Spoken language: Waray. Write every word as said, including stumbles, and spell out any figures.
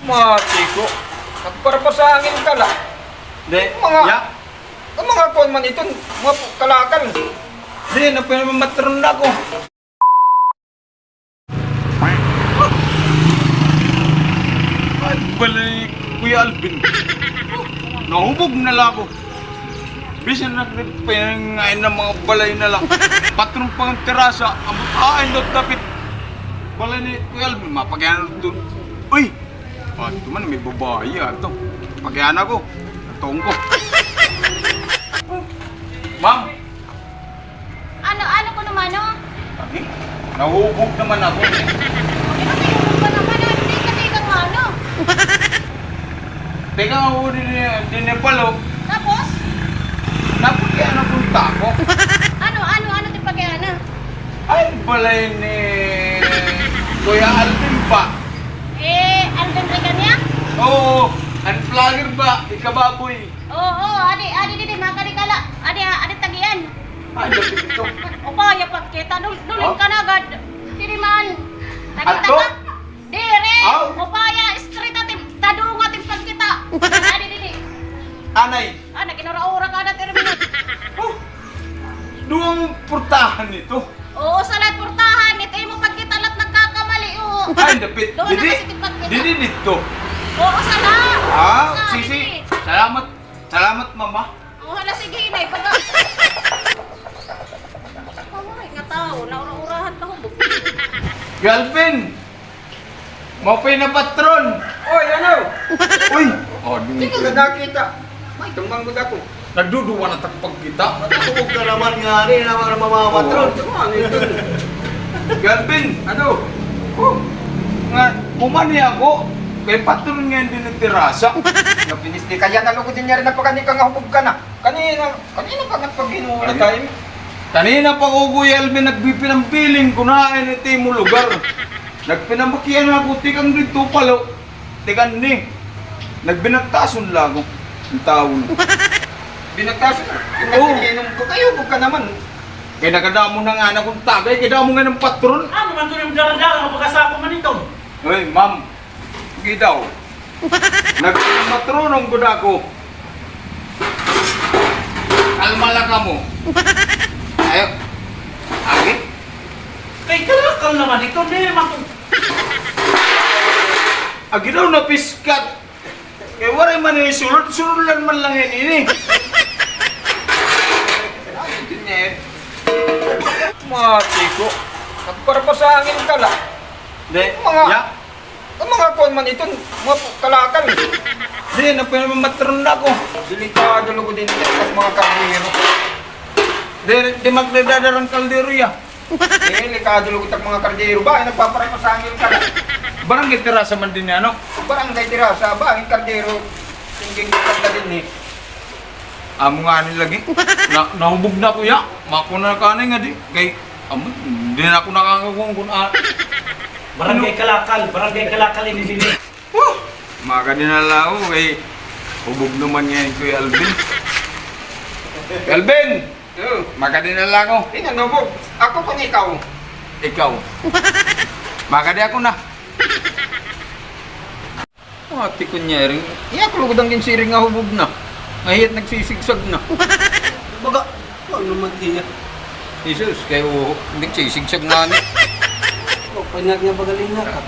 Mati ko. Nagparapasangil ka la. Di, mga, ya. An mga kuan man iton, mga kalakal. Di, napinamamatron na ako. Ay, balay ni Kuya Alvin. Nahubog na la ako. Bisan na pinangain na mga balay na la. Patron pa nga terasa, amo, ah, indot dapit. Balay ni Kuya Alvin, mapagian na dun. Uy! Ato man, may babayi, ato. Pagian ako. Atong ko. Ma'am, Ano, ano kuno, mano? Abi, nahubog naman ako. Ano, nahubog ka naman? Ano, teka, teka, mano. Teka, ako din, din palo. Tapos? Napagian ako hin tao. Ano, ano, ano it pagian? Ay, balay ni Kuya Alvin ba? Eh, Alvin Regania? Oo, an vlogger ba? Ikababoy. Oo, oo, adi, adi, didi, makadi ka la. Adi, adi, tagian. Ay, lapit ito. Upaya pagkita, dul-, dulin ka na gad. Diri man. Nagkita ka? Diri. Aw. Upaya, straight atin, tadunga atin pagkita. Adi, didi. Anay. Ah, nag-inura-ura ka na, terminal. Oh, duha mo portahan ito. Oo, usa la it portahan. It imo pagkita la it nagkakamali, oo. Ay, dapit. Duha na kasi it pagkita. Didi, didto. Oo, usa la. Ah, usa, sige, sige. Didi. Salamat. Salamat, mama. Oh, hala, sige, inay, baga. Ay, nga tao, naura-urahan ka, hubog. Galvin! Maupay na, patron! Oy, ano? Uy! Oh, di ko na nakita. May tumanggod ako. Nagduduwa na tak pagkita. Matubog ka naman nga, ano yun, mga patron? Oo. Ano ito? Galvin! Ano? Oh. Nga, human niya ako. Kay patron nga hindi nagtirasa. Napinis di kaya nalugod din niya rin na pagkani ka nga hubog ka na. Kanina, kanina pa nagpaghinulat tayo. Kanina pa ko, Kuya Alvin, nagpipinampiling ko na, ay, na imo lugar. Nagpinamakian ako, tikang didto palo, tikang ni. Nagbinagtason la ako. Ang tao na. Binagtason? Oo. Inom ko kayo, huwag ka naman. Kay nagadamo na nga na kong tagay, kay damo nga ng patron. Ano man ito yung dala-dala, mapagkasako man ito? Hoy, ma'am. Gidaw. Nagmatrunong gud ako. Kalma la kamo. Ayo. Agi? Kay kalakal naman ito, di man ko. Agi daw napiskat. Kay waray man ini sulod, sulod lang man lang ini. Mati ko. Nagparapasangil ka la. Di, mga ya. An mga kuan man iton, mga kalakal. Di, napinamamatron na ako. Delikado lugod ini it mga kardero. Di, di magdadara an kaldero, ya. Delikado lugod it mga kardero. Ba, nagpaparapasangil ka la. Barangay Terasa man dinhi, ano? Barangay Terasa, ba, an kardero. Hindi ko pagka dinhi. Amo ngani lagi. Na, nahubog na ako, ya. Makuna ka anay ngadi. Kay, amo, di na ako nakakakuan kun, ah. Barangay Kalakal, Barangay Kalakal ini dinhi. Huh! Makadi na la ako, kay hubog naman ngani, Kuya Alvin. Alvin! Oh. Makadi na la ako. Di na, nahubog. Ako kun ikaw. Ikaw. Makadi ako na. Ati ko niya rin. Iya ko lugod an ginsiring nga hubog na. Nga hiya't nagsisigsag na. Baga, ano naman hiya? Jesus, kay o, nagsisigsag na ni. O, pangat nga bagaling na ka.